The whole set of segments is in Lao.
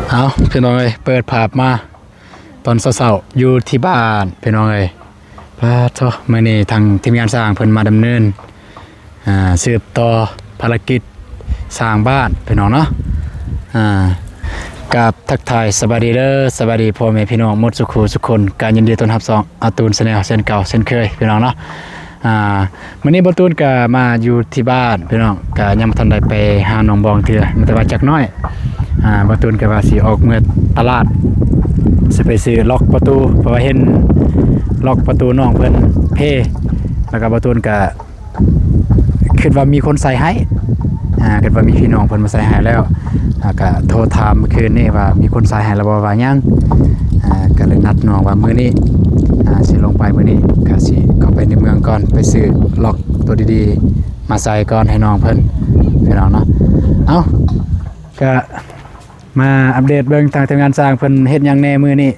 ເອົາ ພີ່ນ້ອງເອີຍ ເປີດພາບມາຕອນເຊົ້າໆ ຢູ່ທີ່ບ້ານ ພີ່ນ້ອງເອີຍ. ປາດໂທ້ ມື້ນີ້ທາງທີມງານຊ່າງເພິ່ນມາດຳເນີນ ອ່າ ສືບຕໍ່ພາລະກິດສ້າງບ້ານ ພີ່ນ້ອງເນາະ. ອ່າ ກາບທັກທາຍສະບາຍດີເດີ ສະບາຍດີພໍ່ແມ່ພີ່ນ້ອງໝົດສູ່ຄູ່ສູ່ຄົນ ກະຍິນດີຕ້ອນຮັບຊ່ອງອາຕູນແຊນແນວ ເຊັ່ນເກົ່າເຊັ່ນເຄີຍ ພີ່ນ້ອງເນາະ. ອ່າ ມື້ນີ້ບ່າວຕູນກະມາຢູ່ທີ່ບ້ານ ພີ່ນ້ອງ ກະຍັງບໍ່ທັນໄດ້ໄປຫານ້ອງບອງເທື່ອ ມີແຕ່ວ່າຈັກໜ້ອຍ ອ່າ ບ່າວຕູນກະວ່າຊິອອກເມືອຕະຫຼາດ ຊິໄປຊື້ລັອກປະຕູ ເພາະວ່າເຫັນລັອກປະຕູນ້ອງເພິ່ນເພ ແລ້ວກະບ່າວຕູນກະຄິດວ່າມີຄົນໃສ່ໃຫ້ ອ່າ ຄິດວ່າມີພີ່ນ້ອງເພິ່ນມາໃສ່ໃຫ້ແລ້ວ ແລ້ວກະໂທຖາມມື້ຄືນນີ້ວ່າມີຄົນໃສ່ໃຫ້ແລ້ວບໍ່ ວ່າຍັງ ອ່າ ກະເລີຍນັດນ້ອງວ່າມື້ນີ້ ອ່າ ຊິລົງໄປ ມື້ນີ້ກະຊິເຂົ້າໄປໃນເມືອງກ່ອນ ໄປຊື້ລັອກໂຕດີໆ ມາໃສ່ກ່ອນໃຫ້ນ້ອງເພິ່ນ ພີ່ນ້ອງເນາະ. ເອົ້າ ກະມາອັບເດດເບິ່ງທາງທີມງານຊ່າງເພິ່ນເຮັດຫຍັງແດ່ມື້ນີ້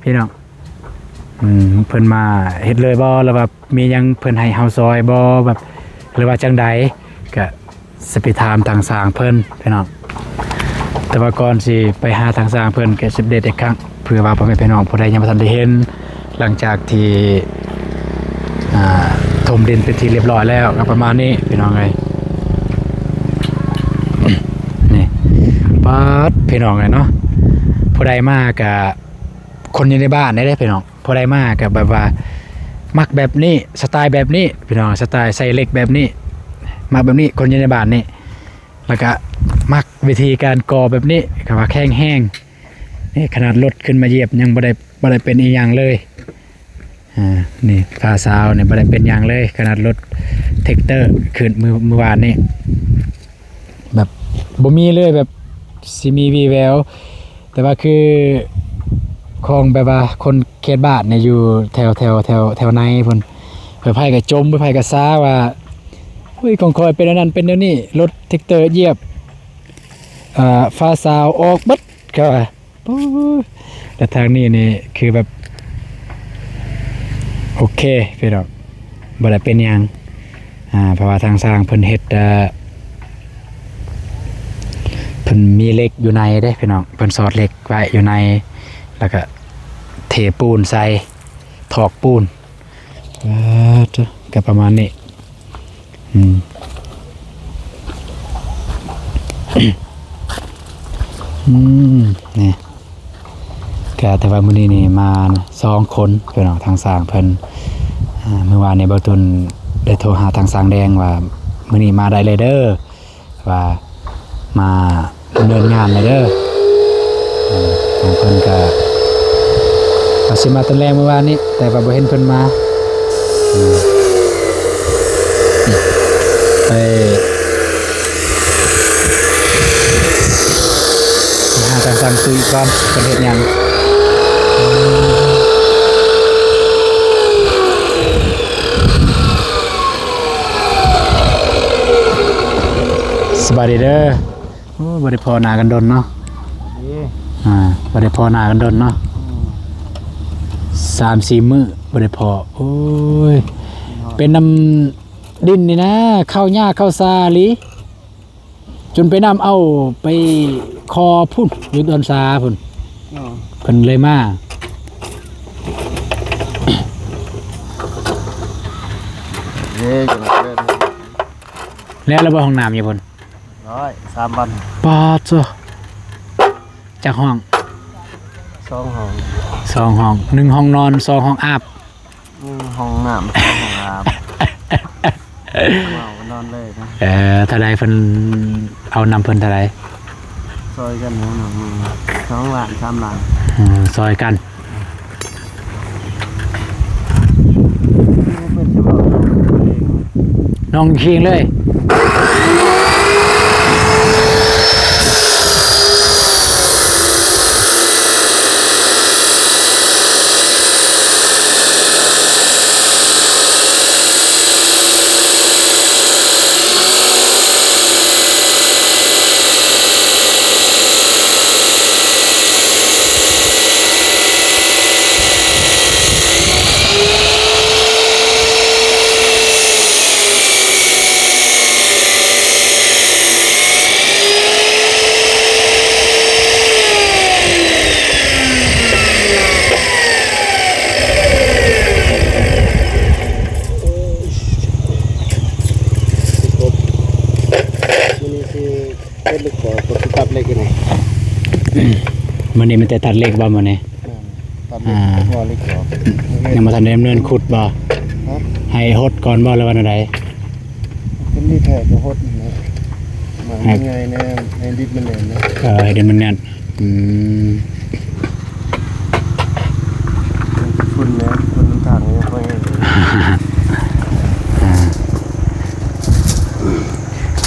ພີ່ນ້ອງ. ອືມ ເພິ່ນມາເຮັດເລີຍບໍ່ ຫຼືວ່າມີຫຍັງເພິ່ນໃຫ້ເຮົາຊ່ອຍບໍ່ ແບບ ຫຼືວ່າຈັ່ງໃດ ກະຊິໄປຖາມທາງຊ່າງເພິ່ນ ພີ່ນ້ອງ. ແຕ່ວ່າກ່ອນຊິໄປຫາທາງຊ່າງເພິ່ນ ກະຊິອັບເດດອີກຄັ້ງ ເພື່ອວ່າພໍ່ແມ່ພີ່ນ້ອງຜູ້ໃດຍັງບໍ່ທັນໄດ້ເຫັນ ຫຼັງຈາກທີ່ ອ່າ ຖົມດິນເປັນທີ່ລຽບຮ້ອຍແລ້ວ ກະປະມານນີ້ ພີ່ນ້ອງເອີຍ. ນີ້ ປາດ ພີ່ນ້ອງເອີຍເນາະ ຜູ້ໃດມາກະ ຄົນຢູ່ໃນບ້ານນີ້ເດ້ ພີ່ນ້ອງ ຜູ້ໃດມາກະແບບວ່າມັກແບບນີ້ ສະໄຕແບບນີ້ ພີ່ນ້ອງ ສະໄຕໃສ່ເຫຼັກແບບນີ້ ມັກແບບນີ້ ຄົນຢູ່ໃນບ້ານນີ້ ແລ້ວກະມັກວິທີການກໍ່ແບບນີ້ ເຂົາວ່າແຂງແຮງ. ນີ້ຂະໜາດລົດຂຶ້ນມາຢຽບຍັງບໍ່ໄດ້ ບໍ່ໄດ້ເປັນອີ່ຫຍັງເລີຍ. ອ່າ ນີ້ຝາຊາວນີ້ບໍ່ໄດ້ເປັນຫຍັງເລີຍ ຂະໜາດລົດແທັກເຕີຂຶ້ນມື້ ມື້ວານນີ້ ແບບບໍ່ມີເລີຍ ແບບຊິມີວີ່ແວວ ແຕ່ວ່າຄືຂອງແບບວ່າຄົນເຂດບ້ານນີ້ຢູ່ແຖວ ແຖວ ແຖວ ແຖວໃນພຸ້ນ ໃຜໆກະຈົ່ມ ໃຜໆກະຊາວ່າ ໂອ້ຍ ຂອງຂ້ອຍເປັນອັນນັ້ນເປັນແນວນີ້ ລົດແທັກເຕີຢຽບ ອ່າ ຝາຊາວອອກເບິດ ເຂົາວ່າ ໂອ້ຍ ແຕ່ທາງນີ້ນີ້ຄືແບບ ໂອເຄ ພີ່ນ້ອງ ບໍ່ໄດ້ເປັນຫຍັງ ອ່າ ເພາະວ່າທາງຊ່າງເພິ່ນເຮັດ ເອີ ເພິ່ນມີເຫຼັກຢູ່ໃນເດ້ ພີ່ນ້ອງ ເພິ່ນສອດເຫຼັກໄວ້ຢູ່ໃນ ແລ້ວກະເທປູນໃສ່ ຖອກປູນ ອ່າ ກະປະມານນີ້. ອືມ ອືມ ນີ້ ກະແຕ່ວ່າມື້ນີ້ນີ້ມາສອງຄົນ ພີ່ນ້ອງ ທາງຊ່າງເພິ່ນ ອ່າ ມື້ວານນີ້ບ່າວຕຸນໄດ້ໂທຫາທາງຊ່າງແດງວ່າ ມື້ນີ້ມາໄດ້ເລີຍເດີ ວ່າມາ ດຳເນີນງານແດ່ເດີ ເອີ ທາງເພິ່ນກະວ່າຊິມາຕອນແລງມື້ວານນີ້ ແຕ່ວ່າບໍ່ເຫັນເພິ່ນມາ ອືມ ໄປຫາທາງຊ່າງຕຸ້ຍກ່ອນ ເພິ່ນເຮັດຫຍັງ. ສະບາຍດີເດີ. ໂອ້ ບໍ່ໄດ້ພໍ້ໜ້າກັນດົນເນາະ. ດີ ອ່າ ບໍ່ໄດ້ພໍ້ໜ້າກັນດົນເນາະ. ອືມ ສາມສີ່ມື້ບໍ່ໄດ້ພໍ້. ໂອ້ຍ ເປັນນຳດິນນີ້ນະ ເຂົ້າຍາກເຂົ້າຊາອີ່ຫຼີ ຈົນໄປນຳເອົາໄປຂໍພຸ້ນ ຢູ່ດອນຊາພຸ້ນ. ອໍ ເພິ່ນເລີຍມາ. ເດ້ ກຳລັງເດີນ ແລ້ວລະບໍ່ ຫ້ອງນ້ຳຢູ່ພຸ້ນ? ຮ້ອຍສາມວັນ. ປາດໂທ້ ຈັກຫ້ອງ? ສອງຫ້ອງ. ສອງຫ້ອງ ໜຶ່ງຫ້ອງນອນ ສອງຫ້ອງອາບ. ໜຶ່ງຫ້ອງນ້ຳ ສອງຫ້ອງອາບ. ເວົ້ານອນເລີຍນະ. ເອີ ເທົ່າໃດເພິ່ນ ເອົານຳເພິ່ນເທົ່າໃດ? ຊ່ອຍກັນເນາະ ສອງລ້ານ ສາມລ້ານ. ອືມ ຊ່ອຍກັນ. ເປັນສະເພາະນ້ອງເອງ ນ້ອງເອງເລີຍ. ມື້ນີ້ມີແຕ່ຕັດເຫຼັກບໍ່ມື້ນີ້? ແມ່ນ ຕັດເຫຼັກ ອ່າ ເພາະວ່າເຫຼັກອອກ ຍັງບໍ່ທັນໄດ້ດຳເນີນຂຸດບໍ່? ຮະ? ໃຫ້ຫົດກ່ອນບໍ່ ຫຼືວ່າແນວໃດ? ຄັນດີແທ້ກໍຫົດຫັ້ນແຫຼະ ໝາກມັນໃຫຍ່ແດ່ ໃຫ້ດິນມັນແໜ້ນເນາະ. ເອີ ໃຫ້ດິນມັນແໜ້ນ. ອືມ ຝຸ່ນແຫຼະ ຝຸ່ນນຳທາງຍັງບໍ່ແຫ້ງ.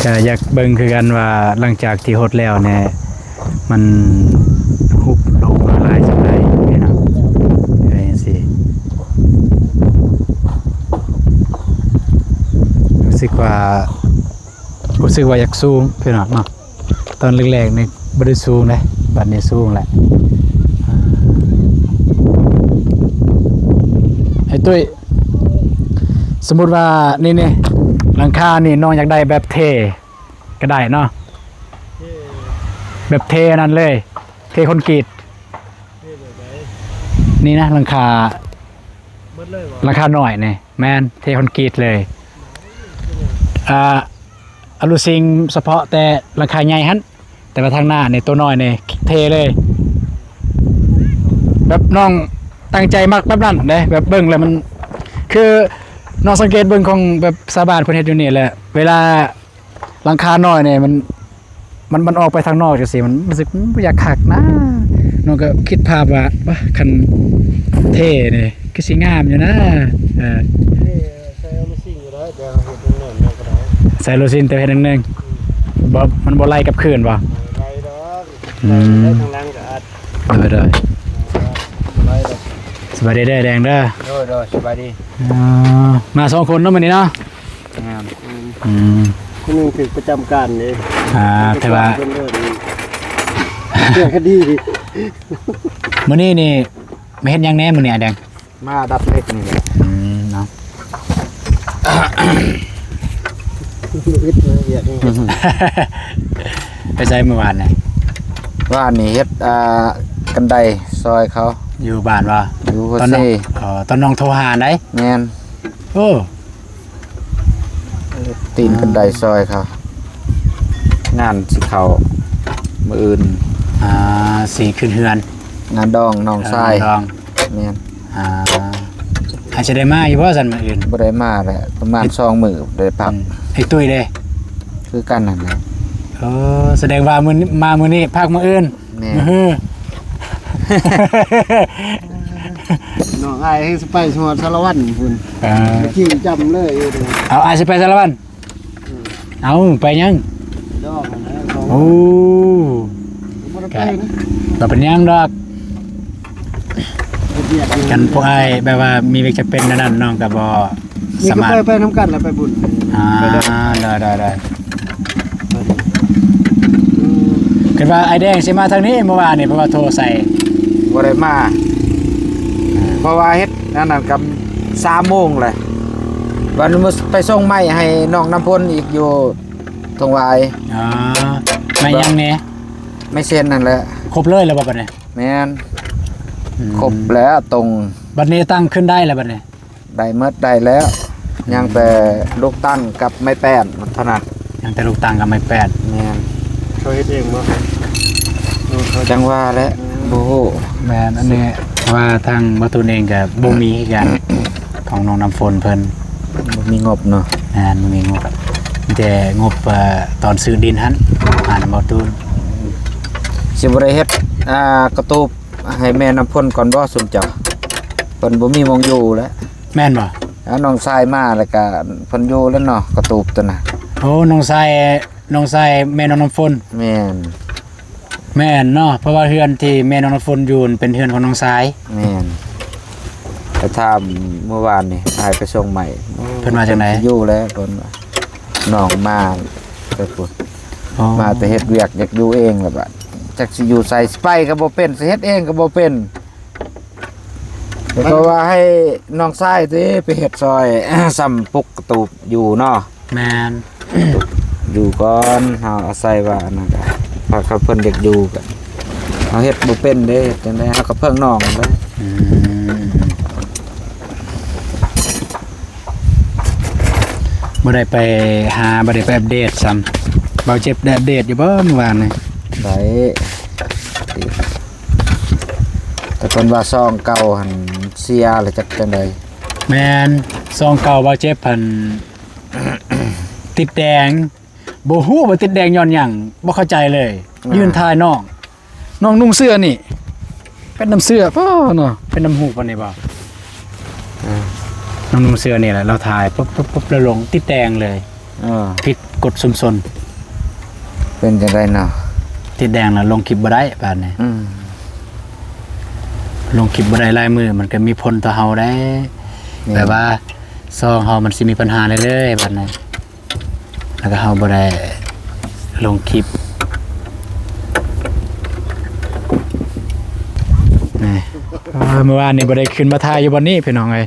ອ່າ ກໍຢາກເບິ່ງຄືກັນວ່າ ຫຼັງຈາກທີ່ຫົດແລ້ວນີ້ ມັນຮຸບລົງມາຫຼາຍສ່ຳໃດພີ່ນ້ອງ. ເອີ ຈັ່ງຊີ້ ຮູ້ສຶກວ່າ ຮູ້ສຶກວ່າຢາກສູງພີ່ນ້ອງເນາະ. ຕອນແລກໆນີ້ບໍ່ໄດ້ສູງເດ້ ບັດນີ້ສູງແຫຼະ. ໄອ້ຕຸ້ຍ ສົມມຸດວ່ານີ້ ນີ້ ຫຼັງຄານີ້ ນ້ອງຢາກໄດ້ແບບເທກໍໄດ້ເນາະ ແບບເທອັນນັ້ນເລີຍ ເທຄອນກຣີດ. ເທແບບໃດ? ນີ້ນະ ຫຼັງຄາ ເບິດເລີຍບໍ່? ຫຼັງຄານ້ອຍນີ້ ແມ່ນ ເທຄອນກຣີດເລີຍ. ອ່າ ອາລູຊິງສະເພາະແຕ່ຫຼັງຄາໃຫຍ່ຫັ້ນ ແຕ່ວ່າທາງໜ້ານີ້ ໂຕນ້ອຍນີ້ເທເລີຍ. ແບບນ້ອງຕັ້ງໃຈມັກແບບນັ້ນເດ້ ແບບເບິ່ງແລ້ວມັນ ຄືນ້ອງສັງເກດເບິ່ງຂອງແບບຊາວບ້ານເພິ່ນເຮັດຢູ່ນີ້ແຫຼະ ເວລາຫຼັງຄານ້ອຍນີ້ມັນ ມັນ ມັນອອກໄປທາງນອກຈັ່ງຊີ້ ມັນ ມັນຮູ້ສຶກ ມັນບໍ່ຢາກຄັກນະ. ນ້ອງກໍຄິດພາບວ່າ ວ່າ ຄັນເທນີ້ຄືຊິງາມຢູ່ນະ. ເອີ ເທໃສ່ອາລູຊິງກໍໄດ້ ແຕ່ເຮົາເຮັດແໜ້ນໆກໍໄດ້ ໃສ່ອາລູຊິງແຕ່ເຮັດໜຶ່ງໆ. ອືມ ບໍ່ ມັນບໍ່ໄຫຼກັບຄືນບໍ່? ບໍ່ໄຫຼດອກ. ອືມ ໄດ້ທາງຫຼັງກໍອັດ. ໂດຍໆ ບໍ່ໄຫຼດອກ. ສະບາຍດີເດີແດງເດີ. ໂດຍໆ ສະບາຍດີ. ອ່າ ມາສອງຄົນເນາະມື້ນີ້ເນາະ. ແມ່ນ ອືມ ອືມ ຜູ້ໜຶ່ງຖືກປະຈຳການເດ້. ອ່າ ແຕ່ວ່າ ເພິ່ນເອີ້ນ ເລື່ອງຄະດີ. ມື້ນີ້ນີ້ມາເຮັດຫຍັງແດ່ມື້ນີ້ອ້າຍແດງ? ມາດັດເຫຼັກນີ້ແຫຼະ. ອືມ ເນາະ ເຮັດວຽກນີ້ ໄປໃສມື້ວານນີ້? ວານນີ້ເຮັດ ອ່າ ກັນໄດຊອຍເຂົາ ຢູ່ບ້ານບໍ່? ຢູ່ຫົວເຊ. ອໍ ຕອນນ້ອງໂທຫາໄດ໋. ແມ່ນ. ໂອ້ ຕີນເພິ່ນໄດ້ຊອຍເຂົາ ງານຊິເຂົ້າມື້ອື່ນ. ອ່າ ຊິຂຶ້ນເຮືອນ ງານດອງນ້ອງຊາຍ. ເອີ ງານດອງ. ແມ່ນ. ອ່າ ອາດຈະໄດ້ມາຢູ່ບໍ່ຊັ້ນມື້ອື່ນ? ບໍ່ໄດ້ມາແຫຼະ ປະມານສອງມື້ໄດ້ພັກ. ອືມ ໄອ້ຕຸ້ຍເດ້? ຄືກັນນັ້ນແຫຼະ. ເອີ ສະແດງວ່າມື້ ມາມື້ນີ້ພັກມື້ອື່ນ. ແມ່ນ. ນ້ອງອ້າຍຊິໄປຮອດສາລະວັນພຸ້ນ. ເອີ ຂີ່ຈຳເລີຍ. ເອົາ ອ້າຍຊິໄປສາລະວັນ. ເອີ ເອົາ ໄປຫຍັງ? ດອກຫັ້ນແຫຼະ. ໂອ້ ບໍ່ໄດ້ໄປນະ. ບໍ່ເປັນຫຍັງດອກ. ເຮັດວຽກຢູ່ ຄັນພວກອ້າຍແບບວ່າມີວຽກຈຳເປັນແນວນັ້ນ ນ້ອງກໍບໍ່ ນີ້ ສາມາດ ໄປ ໄປນຳກັນແຫຼະ ໄປບຸນ. ອ່າ ໄປເດີ ໄດ້ໆໆ. ອືມ ຄິດວ່າອ້າຍແດງຊິມາທາງນີ້ມື້ວານນີ້ ເພາະວ່າໂທໃສ່. ບໍ່ໄດ້ມາ ເພາະວ່າເຮັດອັນນັ້ນກັບສາມໂມງແຫຼະ ວັນມື້ໄປສົ່ງໄມ້ໃຫ້ນ້ອງນ້ຳຝົນອີກຢູ່ທົ່ງຫວາຍ. ອໍ ໄມ້ຫຍັງແດ່? ໄມ້ເຊັນນັ້ນແຫຼະ. ຄົບເລີຍແລ້ວບໍ່ບັດນີ້? ແມ່ນ. ອືມ ຄົບແລ້ວຕົງ. ບັດນີ້ຕັ້ງຂຶ້ນໄດ້ແລ້ວບັດນີ້? ໄດ້ໝົດ ໄດ້ແລ້ວ. ອືມ ຍັງແຕ່ລູກຕັ້ງກັບໄມ້ແປ້ນເທົ່ານັ້ນ. ຍັງແຕ່ລູກຕັ້ງກັບໄມ້ແປ້ນ. ແມ່ນ. ເຂົາເຮັດເອງບໍ່? ເອີ ເຂົາ ຈັ່ງວ່າແຫຼະ. ອືມ ບໍ່ຮູ້. ແມ່ນ ອັນນີ້ວ່າທາງບໍ່ຕູນເອງກໍບໍ່ມີຄືກັນ ຂອງນ້ອງນ້ຳຝົນເພິ່ນ ບໍ່ມີງົບເນາະ. ແມ່ນ ບໍ່ມີງົບ ມີແຕ່ງົບ ເອີ ຕອນຊື້ດິນຫັ້ນ ຜ່ານບໍ່ຕູນ. ຊິບໍ່ໄດ້ເຮັດ ອ່າ ກະຕູບ ໃຫ້ແມ່ນ້ຳຝົນກ່ອນບໍ່ຊຸມເຈົ້າ? ເພິ່ນບໍ່ມີໝ່ອງຢູ່ແລ້ວ. ແມ່ນບໍ່? ເອົາ ນ້ອງຊາຍມາແລ້ວກະເພິ່ນຢູ່ແລ້ວເນາະ ກະຕູບຕົວນະ. ໂອ້ ນ້ອງຊາຍ ນ້ອງຊາຍແມ່ນ້ອງນ້ຳຝົນ. ແມ່ນ. ແມ່ນເນາະ ເພາະວ່າເຮືອນທີ່ແມ່ນ້ອງນ້ຳຝົນຢູ່ເປັນເຮືອນຂອງນ້ອງຊາຍ. ແມ່ນ. ໄປຖາມມື້ວານນີ້ ອ້າຍໄປສົ່ງໄມ້. ເພິ່ນວ່າຈັ່ງໃດ? ຢູ່ແລ້ວເພິ່ນວ່າ ນ້ອງມາແຕ່ພຸ້ນ. ອໍ ມາແຕ່ເຮັດວຽກ ຢາກຢູ່ເອງລະບາດ ຈັກຊິຢູ່ໃສ ຊິໄປກໍບໍ່ເປັນ ຊິເຮັດເອງກໍບໍ່ເປັນ. ແລ້ວກໍວ່າໃຫ້ນ້ອງຊາຍຕິໄປເຮັດຊ່ອຍ ສ່ຳປຸກກະຕູບຢູ່ເນາະ. ແມ່ນ. ຢູ່ກ່ອນ ເຮົາອາໄສວ່າອັນນັ້ນກະ ຖ້າເຂົາເພິ່ນຢາກຢູ່ກະ ເຮົາເຮັດບໍ່ເປັນເດ້ ເຮັດຈັ່ງໃດ ເຮົາກໍເພິ່ງນ້ອງເດ້. ອືມ. ບໍ່ໄດ້ໄປຫາ ບໍ່ໄດ້ໄປອັບເດດຊ້ຳ. ເບົາເຈັບໄດ້ອັບເດດຢູ່ບໍ່ມື້ວານນີ້? ໄດ້ ແຕ່ເພິ່ນວ່າຊ່ອງເກົ່າຫັ້ນເສຍ ແລ້ວຈັກຈັ່ງໃດ? ແມ່ນ ຊ່ອງເກົ່າບ່າວເຈັບຫັ້ນຕິດແດງ ບໍ່ຮູ້ວ່າຕິດແດງຍ້ອນຫຍັງ ບໍ່ເຂົ້າໃຈເລີຍ. ອ່າ ຢືນຖ່າຍນ້ອງ ນ້ອງນຸ່ງເສື້ອນີ້ ເປັນນຳເສື້ອ ປ້າເນາະ ເປັນນຳຮູບອັນນີ້ບໍ່? ອ່າ ນ້ອງນຸ່ງເສື້ອນີ້ແຫຼະ ລາວຖ່າຍປຶບໆໆ ແລ້ວລົງ ຕິດແດງເລີຍ. ເອີ ຜິດກົດຊຸມຊົນ. ເປັນຈັ່ງໃດເນາະ? ຕິດແດງແລ້ວລົງຄລິບບໍ່ໄດ້ບາດນີ້. ອືມ ລົງຄລິບບໍ່ໄດ້ຫຼາຍມື້ ມັນກໍມີຜົນຕໍ່ເຮົາໄດ໋. ແມ່ນ ແບບວ່າຊ່ອງເຮົາມັນຊິມີບັນຫາເລື້ອຍໆ ບາດນີ້ ແລ້ວກໍເຮົາບໍ່ໄດ້ລົງຄລິບ. ນີ້ ເອີ ມື້ວານນີ້ບໍ່ໄດ້ຂຶ້ນມາຖ່າຍຢູ່ບ່ອນນີ້ ພີ່ນ້ອງເອີຍ. ປ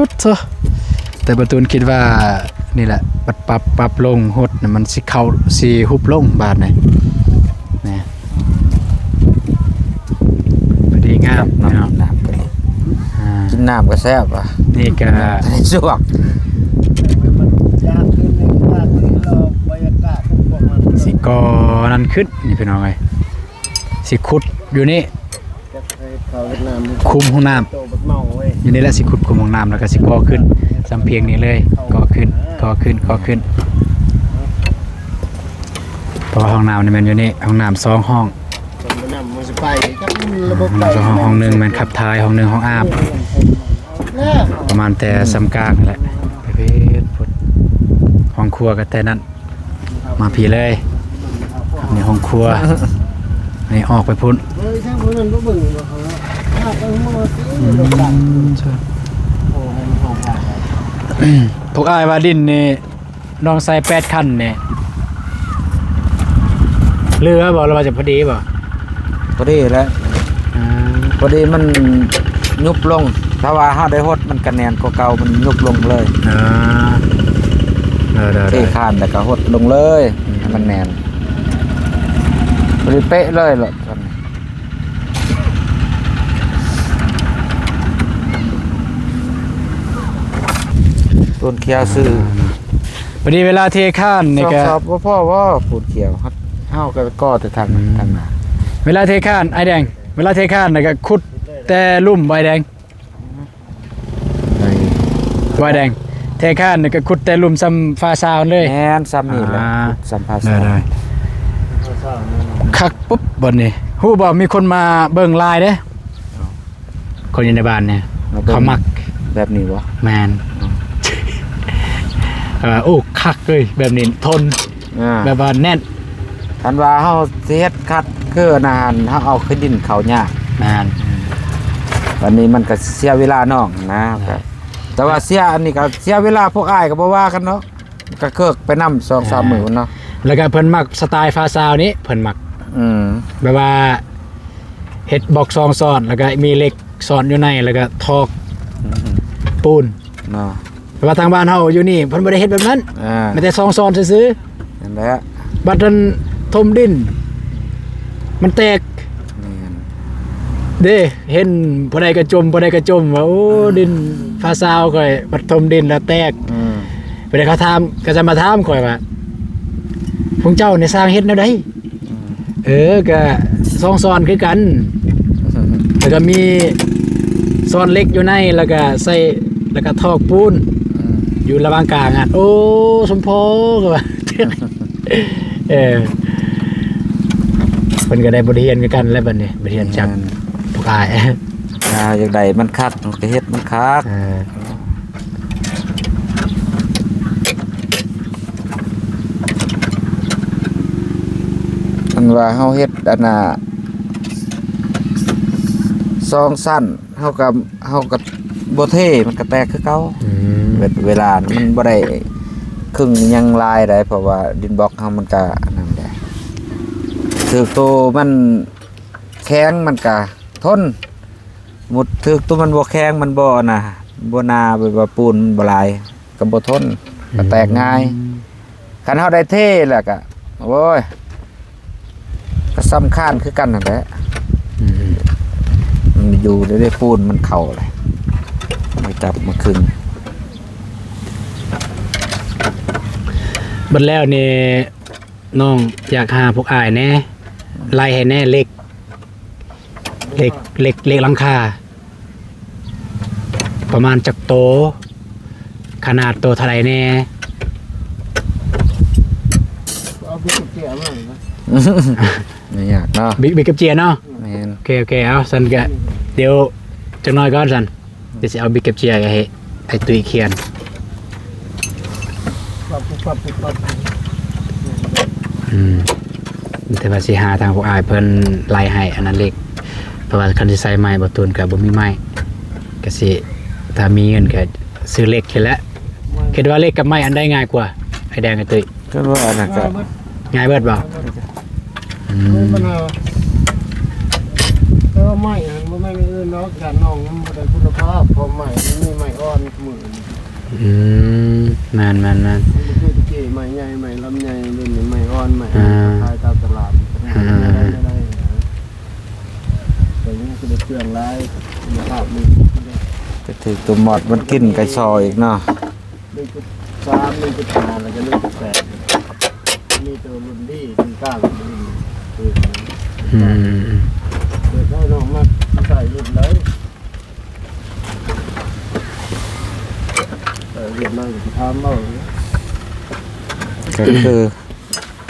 າດໂທ້ ແຕ່ປະຕູນຄິດວ່ານີ້ແຫຼະ ປັບ ປັບ ປັບລົງ ຫົດນະ ມັນຊິເຂົ້າ ຊິຮຸບລົງບາດນີ້ ນີ້ ພໍດີງາມເນາະ. ນ້ຳ ນ້ຳ ອ່າ ກິນນ້ຳກໍແຊບວ່ະ ນີ້ກໍ ອັນນີ້ສວກ ຊິກໍ່ນັ້ນຂຶ້ນນີ້ ພີ່ນ້ອງເອີຍ ຊິຂຸດຢູ່ນີ້ ຄຸມຫ້ອງນ້ຳ ຢູ່ນີ້ແຫຼະ ຊິຂຸດຄຸມຫ້ອງນ້ຳ ແລ້ວກໍຊິກໍ່ຂຶ້ນ ສ່ຳພຽງນີ້ເລີຍ ກໍ່ຂຶ້ນ ກໍ່ຂຶ້ນ ກໍ່ຂຶ້ນ ເພາະວ່າຫ້ອງນ້ຳນີ້ແມ່ນຢູ່ນີ້ ຫ້ອງນ້ຳສອງຫ້ອງ ຫ້ອງນ້ຳສອງຫ້ອງ ຫ້ອງໜຶ່ງແມ່ນຂັບຖ່າຍ ຫ້ອງໜຶ່ງຫ້ອງອາບ ປະມານແຕ່ສ່ຳກາງນີ້ແຫຼະ ເພິ່ນ ຫ້ອງຄົວກໍແຕ່ນັ້ນ ມາພີ້ເລີຍ ນີ້ຫ້ອງຄົວ ນີ້ອອກໄປພຸ້ນ ອືມ ພວກອ້າຍວ່າດິນນີ້ ນ້ອງໃສ່ແປດຄັນນີ້ ເຫຼືອບໍ່ ຫຼືວ່າຈະພໍດີບໍ່? ພໍດີແຫຼະ ອືມ ພໍດີມັນຍຸບລົງ ຖ້າວ່າເຮົາໄດ້ຫົດມັນກະແໜ້ນກວ່າເກົ່າ ມັນຍຸບລົງເລີຍ ອ່າ ເອີ ໄດ້ ເທຄານແລ້ວກໍຫົດລົງເລີຍ ອືມ ໃຫ້ມັນແໜ້ນ ພໍດີເປະເລີຍລະ ປູນຂຽວຊື່ ພໍດີເວລາເທຄານນີ້ກໍ ສອງສອບບໍ່ພໍບໍ່? ປູນຂຽວ ເຮົາກໍກໍ່ແຕ່ທາງ ອືມ ທາງໜ້າ ເວລາເທຄານ ອ້າຍແດງ ເວລາເທຄານແລ້ວກໍຂຸດແຕ່ລຸ່ມ ອ້າຍແດງ ອ້າຍແດງ ເທຄານນີ້ກໍຂຸດແຕ່ລຸ່ມສ່ຳຝາຊາວເລີຍ ແມ່ນ ສ່ຳນີ້ແຫຼະ ອ່າ ຂຸດສ່ຳຝາຊາວ ໄດ້ໆ ຄັກປຸບ ບັດນີ້ ຮູ້ບໍ່ ມີຄົນມາເບິ່ງຫຼາຍເດ້. ຄົນຢູ່ໃນບ້ານນີ້ ມາເບິ່ງ ເຂົາມັກແບບນີ້ບໍ່? ແມ່ນ ເອີ ໂອ້ ຄັກເລີຍ ແບບນີ້ທົນ ອ່າ ແບບວ່າແໜ້ນ ຄັນວ່າເຮົາຊິເຮັດຄັດຄືອັນນັ້ນ ເຮົາເອົາຂີ້ດິນເຂົ້າຍາກ ແມ່ນ ອືມ ບັດນີ້ມັນກໍເສຍເວລານ້ອງນະ ອ່າ ກໍ ແຕ່ວ່າເສຍ ອັນນີ້ກໍເສຍເວລາ ພວກອ້າຍກໍບໍ່ວ່າກັນເນາະ ກໍເຄີກໄປນຳສອງສາມ ອ່າ ມື້ເນາະ ແລ້ວກໍເພິ່ນມັກສະໄຕລ໌ຝາຊາວນີ້ ເພິ່ນມັກ ອືມ ແບບວ່າ ເຮັດບລັອກສອງຊ້ອນ ແລ້ວກໍມີເຫຼັກຊ້ອນຢູ່ໃນ ແລ້ວກໍຖອກ ອືມ ປູນເນາະ ແຕ່ວ່າທາງບ້ານເຮົາຢູ່ນີ້ເພິ່ນບໍ່ໄດ້ເຮັດແບບນັ້ນ ອ່າ ມີແຕ່ສອງຊ້ອນຊື່ໆ ນັ້ນແຫຼະ ບັດນັ້ນຖົມດິນ ມັນແຕກ ແມ່ນ ເດ້ ເຫັນຜູ້ໃດກໍຈົ່ມ ຜູ້ໃດກໍຈົ່ມວ່າ ໂອ້ ອືມ ດິນຝາຊາວຂ້ອຍ ບັດຖົມດິນແລ້ວແຕກ ອືມ ຜູ້ໃດເຂົາຖາມ ກໍຈະມາຖາມຂ້ອຍວ່າ ພວກເຈົ້ານີ້ສ້າງເຮັດແນວໃດ? ອືມ ເອີ ກະສອງຊ້ອນຄືກັນ ແລ້ວກະມີຊ້ອນເຫຼັກຢູ່ໃນ ແລ້ວກະໃສ່ ແລ້ວກະຖອກປູນ ອືມ ຢູ່ລະຫວ່າງກາງຫັ້ນ ໂອ້ ສົມພໍ ກໍວ່າ ເອີ ເພິ່ນກໍໄດ້ບົດຮຽນຄືກັນແຫຼະ ບັດນີ້ ບົດຮຽນຈາກ ແມ່ນ ພວກອ້າຍ ອ່າ ຢາກໄດ້ມັນຄັກ ກໍເຮັດມັນຄັກ ເອີ. ອັນວ່າເຮົາເຮັດອັນນ່າ ສອງຊັ້ນ ເຮົາກໍ ເຮົາກໍບໍ່ເທ ມັນກໍແຕກຄືເກົ່າ ອືມ ເວ ເວລາມັນບໍ່ໄດ້ເຄິ່ງຫຍັງຫຼາຍໃດ ເພາະວ່າດິນບລັອກເຮົາມັນກໍອັນນັ້ນແຫຼະ ຖືກໂຕມັນແຂງມັນກໍທົນ ໝົດຖືກໂຕມັນບໍ່ແຂງ ມັນບໍ່ອັນນ່າ ບໍ່ໜາ ແບບວ່າປູນມັນບໍ່ຫຼາຍ ກໍບໍ່ທົນ ອືມ ກໍແຕກງ່າຍ ຄັນເຮົາໄດ້ເທແລ້ວກໍ ໂອ້ຍ ກໍສ່ຳຄານຄືກັນຫັ້ນແຫຼະ ອືມ ມັນຢູ່ໃນປູນມັນເຂົ້າແຫຼະ ມາຈັບມາຄຶງ ບັດແລ້ວນີ້ ນ້ອງຢາກຫາພວກອ້າຍແດ່ ໄລ່ໃຫ້ແດ່ ເຫຼັກ ເຫຼັກ ເຫຼັກ ເຫຼັກຫຼັງຄາ ປະມານຈັກໂຕ ຂະໜາດໂຕເທົ່າໃດແດ່? ເອົາບິກກັບເຈຍມາ ບໍ່ຍາກເນາະ ບິກ ບິກກັບເຈຍເນາະ. ແມ່ນ ໂອເຄ ໂອເຄ ເອົາ ຊັ້ນກະ ດຽວຈັກໜ້ອຍກ່ອນຊັ້ນ ດຽວຊິເອົາບິກກັບເຈຍໃຫ້ອ້າຍຕຸ້ຍຂຽນ. ປັບ ປັບ ປັບ ປັບ ອືມ ແຕ່ວ່າຊິຫາທາງພວກອ້າຍເພິ່ນໄລ່ໃຫ້ອັນນັ້ນເຫຼັກ ເພາະວ່າຄັນຊິໃສ່ໄມ້ ບໍ່ຕູນກະບໍ່ມີໄມ້ ກະຊິ ຖ້າມີເງິນກະຊື້ເຫຼັກຫັ້ນແຫຼະ. ຄິດວ່າເຫຼັກກັບໄມ້ອັນໃດງ່າຍກວ່າ ອ້າຍແດງ ອ້າຍຕຸ້ຍ? ຄືວ່າອັນນັ້ນກະງ່າຍເບິດ ງ່າຍເບິດບໍ່? ອືມ ບໍ່ມີບັນຫາ ແຕ່ວ່າໄມ້ຫັ້ນບໍ່ແມ່ນອັນອື່ນດອກ ຢ້ານນ້ອງມັນບໍ່ໄດ້ຄຸນນະພາບ ເພາະໄມ້ມັນມີໄມ້ອ່ອນມື້ນີ້. ອືມ ແມ່ນໆໆ ມັນບໍ່ຄືແຕ່ກີ້ ໄມ້ໃຫຍ່ ໄມ້ລຳໃຫຍ່ ດຽວນີ້ໄມ້ອ່ອນ ໄມ້ ອ່າ ຂາຍຕາມຕະຫຼາດ ອ່າ ໄດ້ ໄດ້ ໄດ້ ແຕ່ຍັງຊິໄດ້ເຄື່ອງຫຼາຍ ຄຸນນະພາບມັນ ໄປຖືກຕົວມອດມັນກິນໄກ່ຊໍອີກເນາະ. ໜຶ່ງຈຸດສາມ ໜຶ່ງຈຸດຫ້າ ແລ້ວກໍໜຶ່ງຈຸດແປດ ມີແຕ່ລຸ້ນດີ ລຸ້ນກາງ ລຸ້ນອື່ນ. ອືມ ເກີດໃຫ້ນ້ອງມັກໃຊ້ລຸ້ນໃດ ໃຊ້ລຸ້ນໃດກໍຖາມເອົາ. ກໍຄື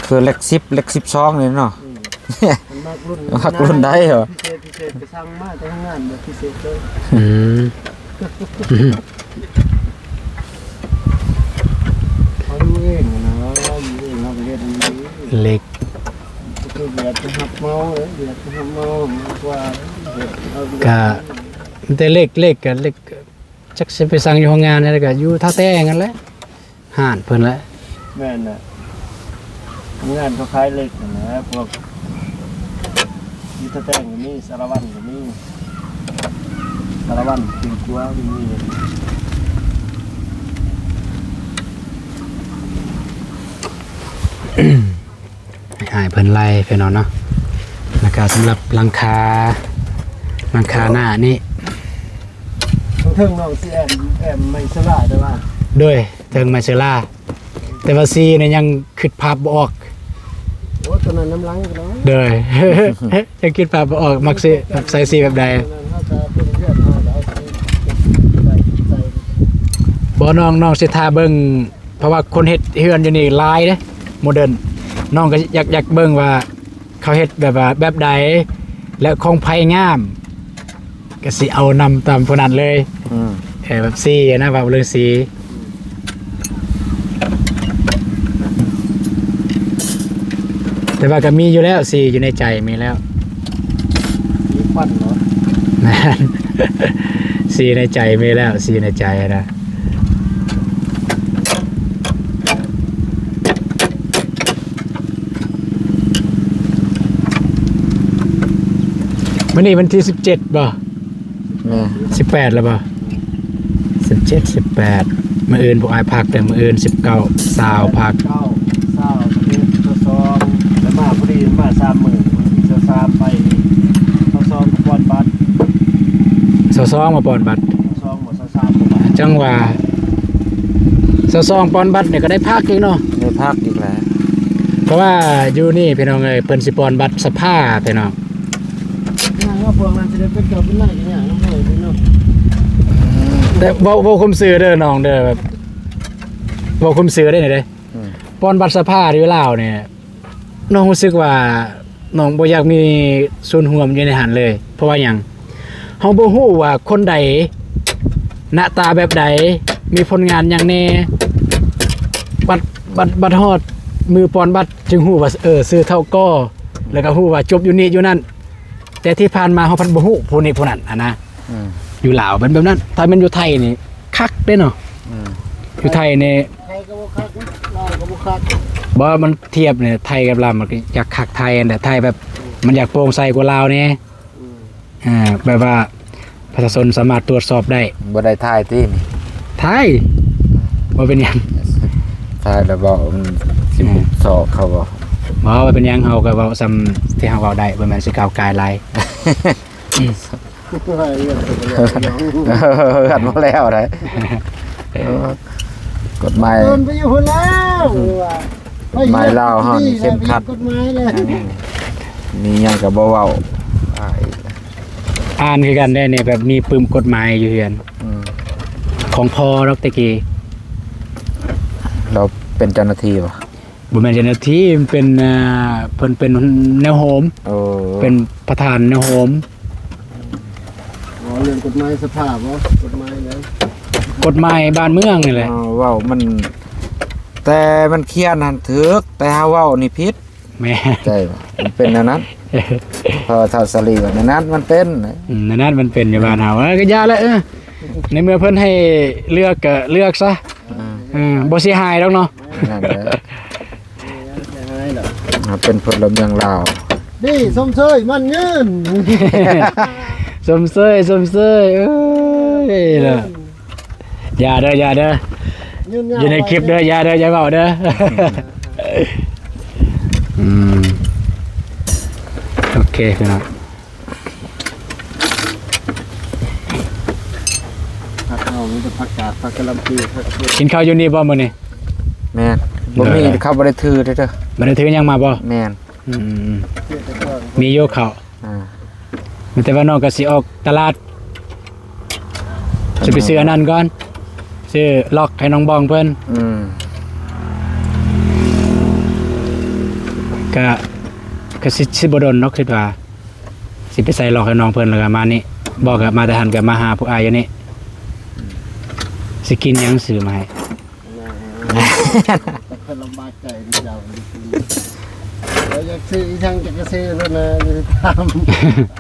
ຄືເຫຼັກສິບ ເຫຼັກສິບສອງນີ້ເນາະ. ອືມ ມັກລຸ້ນ ມັກລຸ້ນໃດເຫາະ? ພິເສດ ພິເສດໄປສັ່ງມາແຕ່ໂຮງງານແບບພິເສດເລີຍ. ອືມ ເຮົາຢູ່ເອງນະ ຢູ່ເອງເຮົາກໍເຮັດມັນດີ. ເຫຼັກ ຄືວຽກໄປຮັບເໝົາເດ້ ວຽກໄປຮັບເໝົາມາກກວ່າເຮັດເອົາ. ກະມີແຕ່ເຫຼັກ ເຫຼັກກະເຫຼັກ ຈັກຊິໄປສັ່ງຢູ່ໂຮງງານໃດ ກະຢູ່ທ່າແຕງຫັ້ນແຫຼະ ຮ້ານເພິ່ນແຫຼະ. ແມ່ນແຫຼະ ໂຮງງານເຂົາຂາຍເຫຼັກຫັ້ນແຫຼະ ພວກຢູ່ທ່າແຕງກໍມີ ສາລະວັນກໍມີ ສາລະວັນ ເປັນຄົວມີ. ໃຫ້ອ້າຍເພິ່ນໄລ່ໄປເນາະ ເນາະ ແລ້ວກະສຳລັບຫຼັງຄາ ຫຼັງຄາໜ້ານີ້ ເທິງນ້ອງຊິແອ້ມ ແອ້ມໄມ້ເຊີລາ ແຕ່ວ່າ ໂດຍ ເທິງໄມ້ເຊີລາ ແຕ່ວ່າສີນີ້ຍັງຄິດພາບບໍ່ອອກ. ໂອ້ ຕົວນັ້ນນຳຫຼັງເນາະ ໂດຍ ຍັງຄິດພາບບໍ່ອອກ ມັກຊິ ມັກໃສ່ສີແບບໃດ. ບໍ່ ນ້ອງ ນ້ອງຊິຖ້າເບິ່ງ ເພາະວ່າຄົນເຮັດເຮືອນຢູ່ນີ້ຫຼາຍເດ້ ໂມເດີນ ນ້ອງກໍຢາກ ຢາກເບິ່ງວ່າເຂົາເຮັດແບບວ່າແບບໃດ ແລະ ຂອງໃຜງາມ ກໍຊິເອົານຳຕາມຜູ້ນັ້ນເລີຍ. ອືມ ເອີ ແບບສີນະ ເວົ້າເລື່ອງສີ ແຕ່ວ່າກໍມີຢູ່ແລ້ວ ສີຢູ່ໃນໃຈມີແລ້ວ. ມີຄວັນເນາະ ແມ່ນ ສີໃນໃຈມີແລ້ວ ສີໃນໃຈນະ. ມື້ນີ້ວັນທີສິບເຈັດບໍ່? ແມ່ນ ສິບແປດແລ້ວບໍ່? ສິບເຈັດ ສິບແປດ ມື້ອື່ນພວກອ້າຍພັກ ແຕ່ມື້ອື່ນສິບເກົ້າ ຊາວ ພັກ ເກົ້າ ຊາວ ຊາວເອັດ ຊາວສອງ ແລ້ວມາພໍດີ ມາສາມມື້ ວັນທີຊາວສາມໄປ ຊາວສອງກໍປ່ອນບັດ ຊາວສອງມາປ່ອນບັດ ຊາວສອງບໍ່ ຊາວສາມບໍ່ ຈັງຫວະ ຊາວສອງປ່ອນບັດນີ້ກໍໄດ້ພັກອີກເນາະ ໄດ້ພັກອີກແຫຼະ ເພາະວ່າຢູ່ນີ້ພີ່ນ້ອງເອີຍ ເພິ່ນຊິປ່ອນບັດສະພາພີ່ນ້ອງ. ແຕ່ເວົ້າ ເວົ້າຄວາມຊື່ເດີນ້ອງເດີ ແບບເວົ້າຄວາມຊື່ເດີນີ້ເດ້ ອືມ ປ່ອນບັດສະພາຢູ່ລາວນີ້ ນ້ອງຮູ້ສຶກວ່ານ້ອງບໍ່ຢາກມີສ່ວນຮ່ວມຢູ່ໃນຫັ້ນເລີຍ. ເພາະວ່າຫຍັງ? ເຮົາບໍ່ຮູ້ວ່າຄົນໃດ ໜ້າຕາແບບໃດ ມີຜົນງານຫຍັງແດ່ ບັດ ບັດ ບັດຮອດມື້ປ່ອນບັດຈຶ່ງຮູ້ວ່າ ເອີ ຊື່ເທົ່າກໍ ແລ້ວກໍຮູ້ວ່າຈົບຢູ່ນີ້ຢູ່ນັ້ນ. ແຕ່ທີ່ຜ່ານມາເຮົາພັດບໍ່ຮູ້ຜູ້ນີ້ຜູ້ນັ້ນຫັ້ນນະ. ອືມ ຢູ່ລາວເປັນແບບນັ້ນ ຖ້າແມ່ນຢູ່ໄທນີ້ຄັກເດ້ເນາະ. ອືມ ຢູ່ໄທນີ້ ໄທກໍບໍ່ຄັກ ລາວກໍບໍ່ຄັກ. ບໍ່ ມັນທຽບນີ້ ໄທກັບລາວ ມັນກໍຢາກຄັກໄທຫັ້ນແຫຼະ ໄທແບບ ອືມ ມັນຢາກໂປ່ງໃສກວ່າລາວແດ່. ອືມ ອ່າ ແບບວ່າປະຊາຊົນສາມາດຕວດສອບໄດ້. ບໍ່ໄດ້ຖ່າຍຕິນີ້? ຖ່າຍ ບໍ່ເປັນຫຍັງ ຖ່າຍແລ້ວເວົ້າ ອືມ ຊິ ອືມ ຊອກເຂົາບໍ່? ບໍ່ ບໍ່ເປັນຫຍັງ ເຮົາກໍເວົ້າສ່ຳທີ່ເຮົາເວົ້າໄດ້ ບໍ່ແມ່ນຊິກ້າວກ່າຍຫຼາຍ. ເຮືອນບໍ່ແລ້ວໃດ໋ ກົດໝາຍ ເດີນໄປຢູ່ພຸ້ນແລ້ວ ອືມ ວ່າ ກົດໝາຍລາວເຮົານີ້ເຂັ້ມຂັດ ກົດໝາຍແລ້ວ ອືມ ມີຫຍັງກໍບໍ່ເວົ້າ ອ່ານຄືກັນເດ້ນີ້ ແບບມີປຶ້ມກົດໝາຍຢູ່ເຮືອນ ອືມ ຂອງພໍ່ດອກແຕ່ກີ້ ລາວເປັນເຈົ້າໜ້າທີ່ບໍ່? ບໍ່ແມ່ນເຈົ້າໜ້າທີ່ ເປັນ ອ່າ ເພິ່ນເປັນແນວໂຮມ ໂອ້ ເປັນປະທານແນວໂຮມ. ເວົ້າເລື່ອງກົດໝາຍສະພາບໍ? ກົດໝາຍຫຍັງ? ກົດໝາຍບ້ານເມືອງນີ້ແຫຼະ. ເວົ້າມັນ ແຕ່ມັນຂຽນຫັ້ນຖືກ ແຕ່ເຮົາເວົ້ານີ້ຜິດ. ແມ່ນ ໃຊ່ບໍ່? ມັນເປັນແນວນັ້ນ ເພາະວ່າທ້າວສາລີວ່າແນວນັ້ນມັນເປັນ ອືມ ແນວນັ້ນມັນເປັນຢູ່ບ້ານເຮົາ. ເອີ ກໍຢ່າແຫຼະ ເອີ ໃນເມື່ອເພິ່ນໃຫ້ເລືອກກໍເລືອກຊະ ອືມ ເອີ ບໍ່ເສຍຫາຍດອກເນາະ. ນັ້ນແຫຼະ ເສຍຫາຍດອກ ເຮົາເປັນພົນລະເມືອງລາວ ດີ ຊົມເຊີຍໝັ້ນຍືນ ຊົມເຊີຍ ຊົມເຊີຍ ເອີຍ ເອີຍ ເນາະ. ຢ່າເດີ ຢ່າເດີ ຍືນຍາວ ຢູ່ໃນຄລິບເດີ ໄວ້ ຢ່າເດີ ຢ່າເວົ້າເດີ. ອືມ ໂອເຄ ພີ່ນ້ອງ ຜັກເຮົາມີແຕ່ຜັກກາດ ຜັກກະຫຼ່ຳປີ ຜັກ ກິນເຂົ້າຢູ່ນີ້ບໍ່ມື້ນີ້? ແມ່ນ ບໍ່ມີ ເອີ ເຂົາບໍ່ໄດ້ຖືເດີ ບໍ່ໄດ້ຖືຫຍັງມາບໍ່? ແມ່ນ ອືມ ມີຢູ່ເຂົ້າ ອ່າ ມີແຕ່ວ່ານ້ອງກໍຊິອອກຕະຫຼາດ ຊິໄປຊື້ອັນນັ້ນກ່ອນ ຊື້ລັອກໃຫ້ນ້ອງບອງເພິ່ນ ອືມ ກະ ກະຊິ ຊິບໍ່ດົນດອກ ຄິດວ່າ ຊິໄປໃສ່ລັອກໃຫ້ນ້ອງເພິ່ນ ແລ້ວກະມານີ້ ບໍ່ກະມາແຕ່ຫັ້ນ ກະມາຫາພວກອ້າຍຢູ່ນີ້ ຊິກິນຫຍັງຊື້ມາໃຫ້. ແມ່ນ ແຕ່ເພິ່ນລຳບາກໃຈເຈົ້າ ເຈົ້າຢາກຊື້ອີ່ຫຍັງຈັກກະຊື້ໂລດນະ ຢ່າໄປຖາມ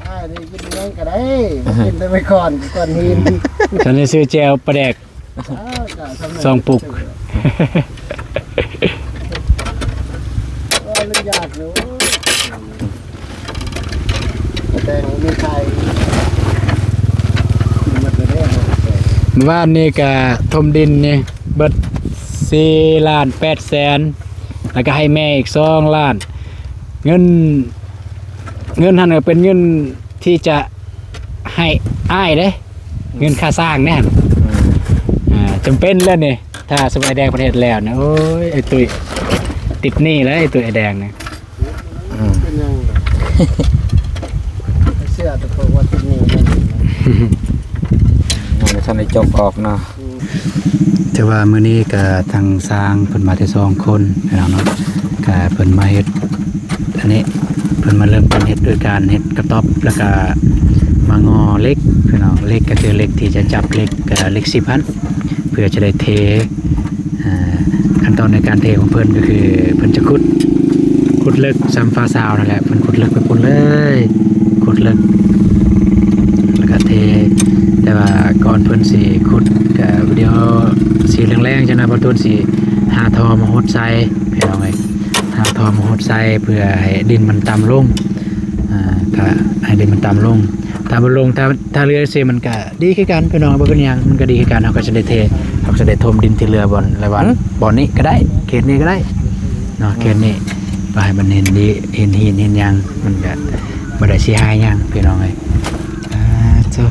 ອ້າຍນີ້ກິນຫຍັງກໍໄດ້ ກິນແຕ່ໄມ້ຂອນກັບກ້ອນຫີນ. ຊັ້ນຊິຊື້ແຈ່ວປາແດກ ອ້າວ ສອງປຸກ ໂອ້ ມັນຢາກຢູ່. ແຕ່ງມີໄຂ່ ມື້ວານນີ້ກະຖົມດິນນີ້ເບິດສີ່ລ້ານແປດແສນ ແລ້ວກະໃຫ້ແມ່ອີກສອງລ້ານ ເງິນ ເງິນຫັ້ນກະເປັນເງິນທີ່ຈະໃຫ້ອ້າຍເດ້ ເງິນຄ່າສ້າງເດ້ຫັ້ນ ອ່າ ຈຳເປັນແລ້ວນີ້ ຖ້າສົມມຸດອ້າຍແດງເພິ່ນເຮັດແລ້ວນະ ໂອ້ຍ ອ້າຍຕຸ້ຍ ຕິດໜີ້ແລ້ວ ອ້າຍຕຸ້ຍອ້າຍແດງນະ. ອືມ ເປັນຫຍັງ ເຊື່ອແຕ່ເພິ່ນວ່າຕິດໜີ້ ຍັງບໍ່ທັນໄດ້ຈົກອອກເນາະ. ອືມ ຖືວ່າມື້ນີ້ກະທາງຊ່າງເພິ່ນມາແຕ່ສອງຄົນພີ່ນ້ອງເນາະ ກະເພິ່ນມາເຮັດອັນນີ້ ເພິ່ນມາເລີ່ມຕົ້ນເຮັດໂດຍການເຮັດກະຕ໊ອບ ແລ້ວກະມາງໍ່ເຫຼັກພີ່ນ້ອງ ເຫຼັກກະຄືເຫຼັກທີ່ຈະຈັບເຫຼັກ ກະເຫຼັກສິບຫັ້ນ ເພື່ອຈະໄດ້ເທ ອ່າ ຂັ້ນຕອນໃນການເທຂອງເພິ່ນກໍຄືເພິ່ນຈະຂຸດ ຂຸດເລິກສ່ຳຝາຊາວນັ້ນແຫຼະ ເພິ່ນຂຸດເລິກໄປພຸ້ນເລີຍ ຂຸດເລິກ ແລ້ວກໍເທ ແຕ່ວ່າກ່ອນເພິ່ນຊິຂຸດ ກໍດຽວຊິແລງໆ ຈັ່ງນັ້ນ ບ່າວຕູນຊິຫາທໍ່ມາຫົດໃສ່ ພີ່ນ້ອງເອີຍ ຫາທໍ່ມາຫົດໃສ່ ເພື່ອໃຫ້ດິນມັນຕ່ຳລົງ ອ່າ ຖ້າໃຫ້ດິນມັນຕ່ຳລົງ ຖ້າບໍ່ລົງ ຖ້າ ຖ້າເຫຼືອຊິມັນກະດີຄືກັນພີ່ນ້ອງ ບໍ່ເປັນຫຍັງ ມັນກະດີຄືກັນ ເຮົາກໍຈະໄດ້ເທ ເຮົາກໍຈະໄດ້ຖົມດິນທີ່ເຫຼືອບ່ອນລະວັນ ຫຶ? ບ່ອນນີ້ກໍໄດ້ ເຂດນີ້ກໍໄດ້ເນາະ ເຂດນີ້ ບໍ່ໃຫ້ມັນເຫັນດີ ເຫັນຫີນເຫັນຫຍັງ ມັນກະບໍ່ໄດ້ເສຍຫາຍຫຍັງພີ່ນ້ອງເອີຍ ອ່າ ໂທ້ ໂ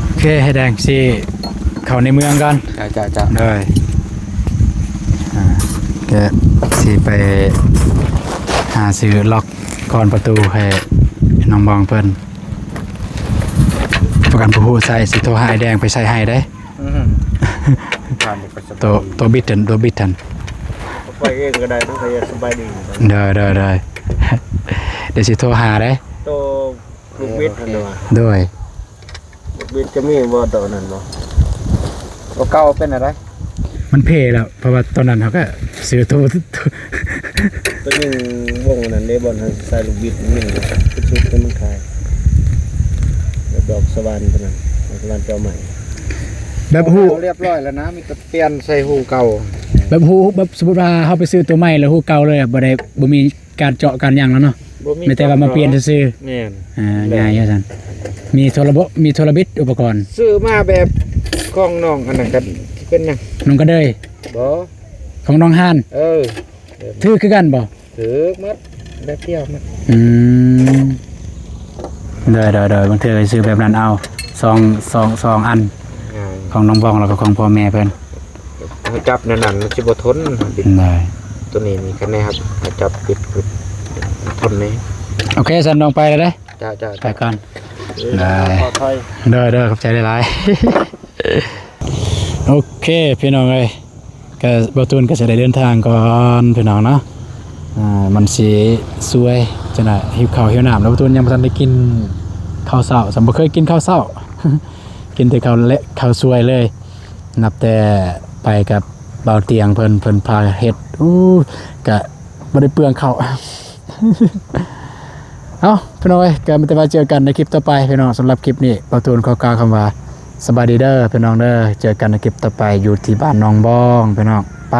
ອເຄ ໃຫ້ແດງຊິເຂົ້າໃນເມືອງກ່ອນ ເຈົ້າ ເຈົ້າ ເຈົ້າ ໂດຍ ອ່າ ແກະຊິໄປຫາຊື້ລັອກກອນປະຕູໃຫ້ນ້ອງບອງເພິ່ນ ປະກັນຜູ້ຮູ້ໃສ່ ຊິໂທຫາອ້າຍແດງໄປໃສ່ໃຫ້ເດ້ ອືມ ໂຕ ໂຕບິດຫັ້ນ ໂຕບິດຫັ້ນ ໄປເອງກໍໄດ້ ມັນກໍສະບາຍດີ ໂດຍ ໂດຍ ໂດຍ ດຽວຊິໂທຫາເດ້ ໂຕລູກບິດຫັ້ນ ໂດຍ ລູກບິດຈະມີບໍ່ ໂຕນັ້ນບໍ່ ໂຕເກົ່າເປັນອະໄລ ມັນເພແລ້ວ ເພາະວ່າຕອນນັ້ນເຮົາກໍຊື້ໂຕ ໂຕຍິງວົງອັນນັ້ນເດ້ ບ່ອນເຮົາໃສ່ລູກບິດຍິງ ເປັນຊຸດໃຫ້ມັນຂາຍ ແບບດອກສະຫວ່ານໂຕນັ້ນ ດອກສະຫວ່ານເຈົ້າໃໝ່ ແບບຮູ້ ເອົາຮຽບຮ້ອຍແລ້ວນະ ມີແຕ່ປ່ຽນໃສ່ຮູເກົ່າ ແບບຮູ້ ແບບສົມມຸດວ່າເຮົາໄປຊື້ໂຕໃໝ່ແລ້ວຮູ້ເກົ່າເລີຍ ບໍ່ໄດ້ ບໍ່ມີ ການເຈາະການຫຍັງແລ້ວເນາະ ບໍ່ມີ ມີແຕ່ວ່າມາປ່ຽນຊື່ໆ ແມ່ນ ອ່າ ງ່າຍວ່າຊັ້ນ ມີໂທລະບົ ມີໂທລະບິດອຸປະກອນ ຊື້ມາແບບຂອງນ້ອງອັນນັ້ນກໍເປັນຫຍັງ ນ້ອງກະເດີຍ ບໍ່ ຂອງນ້ອງຮານ ເອີ ຖືກຄືກັນບໍ່ ຖືກໝົດ ແບບດຽວໝົດ ອືມ ໂດຍໆໆ ບາງເທື່ອກໍຊື້ແບບນັ້ນເອົາ ສອງ ສອງ ສອງອັນ ຂອງນ້ອງບອງ ແລ້ວກໍຂອງພໍ່ແມ່ເພິ່ນ ເຮົາຈັບແນວນັ້ນມັນຊິບໍ່ທົນ ໄດ້ ໂຕນີ້ນີ້ ຄັນແນ່ເຮົາ ເຮົາຈັບປິດ ມັນທົນແນ່. ໂອເຄ ຊັ້ນນ້ອງໄປແລ້ວເດ້. ເຈົ້າ ເຈົ້າ ໄປກ່ອນ ເອີ ໄດ້ ຂໍຖອຍ ເດີ ເດີ ຂອບໃຈຫຼາຍໆ. ໂອເຄ ພີ່ນ້ອງເອີຍ ກະ ບ່າວຕູນກະຊິໄດ້ເດີນທາງກ່ອນ ພີ່ນ້ອງເນາະ. ອ່າ ມັນຊິສວຍ ຈັ່ງໃດ ຫິວເຂົ້າຫິວນ້ຳແລ້ວ. ບ່າວຕູນຍັງບໍ່ທັນໄດ້ກິນເຂົ້າເຊົ້າ ສຳ ບໍ່ເຄີຍກິນເຂົ້າເຊົ້າ ກິນແຕ່ເຂົ້າແລະ ເຂົ້າສວຍເລີຍ. ນັບແຕ່ໄປກັບບ່າວຕຽງເພິ່ນ ເພິ່ນພາເຮັດ ອູ້ ກະບໍ່ໄດ້ເປືອງເຂົ້າ. ເອົ້າ ພີ່ນ້ອງເອີຍ ກະມີແຕ່ວ່າເຈີກັນໃນຄລິບຕໍ່ໄປ ພີ່ນ້ອງ. ສຳລັບຄລິບນີ້ ບ່າວຕູນຂໍກ່າວຄຳວ່າ ສະບາຍດີເດີ ພີ່ນ້ອງເດີ. ເຈີກັນໃນຄລິບຕໍ່ໄປ ຢູ່ທີ່ບ້ານໜອງບອງ ພີ່ນ້ອງ. ໄປ